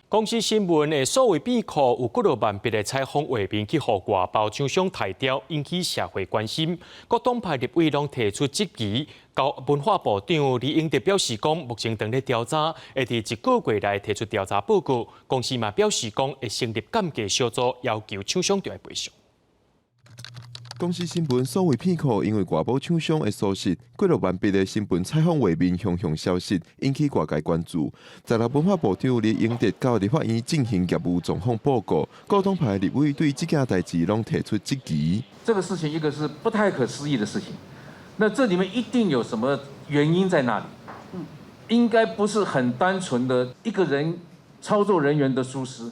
公視新聞的數位片庫有幾若萬筆的採訪畫面去予外包廠商刣掉，引起社會關心。各黨派立委攏提出質疑。交文化部長李英哲表示講，目前正咧調查，會佇一個月內提出調查報告。公司嘛表示講，會成立鑑價小組，要求廠商著愛賠償。公視新聞數位片庫因為外包廠商的疏失，幾若萬筆的新聞採訪畫面雄雄消失，引起外界關注。十六文化部長李英哲到立法院進行業務狀況報告，各黨派立委對這件代誌攏提出質疑。這個事情一個是不太可思議的事情，那這裡面一定有什麼原因在那裡？應該不是很單純的一個人操作人員的疏失。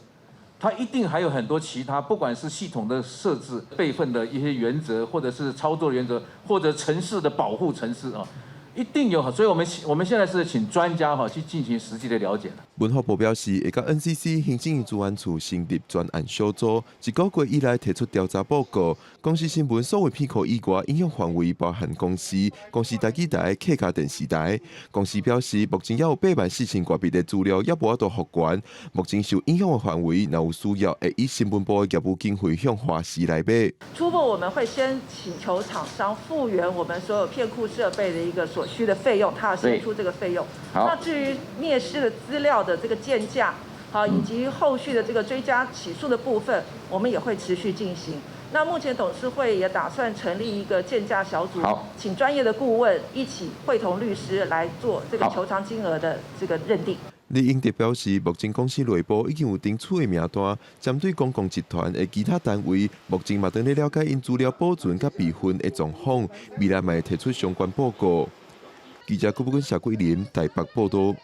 它一定還有很多其他，不管是系統的設置、備份的一些原則，或者是操作原則，或者程式的保護程式啊，一定有。所以我們現在是請專家哈去進行實際的了解。文化部表示，會佮 NCC 行政院資安處成立專案小組，一個月以內提出調查報告。公視新聞數位片庫以外影響範圍包含公視、公視台語台、客家電視台。公視表示，目前猶有84,000外筆的資料猶無法度復原。目前受影響的範圍，若有需要，會以新聞部的業務經費向華視來買。初步我們會先請求廠商復原我們所有片庫設備的一個所需的費用，他要先出這個費用。那至於滅失的資料的這個鑑價，好，以及後續的這個追加起訴的部分，我們也會持續進行。那目前董事會也打算成立一個鑑價小組，請專業的顧問一起會同律師來做這個求償金額的這個認定。李英哲表示，目前公司內部已經有定處的名單，針對公共集團的其他單位，目前嘛正咧了解𪜶資料保存佮備份的狀況，未來嘛會提出相關報告。記者郭寶君、謝桂林台北報道。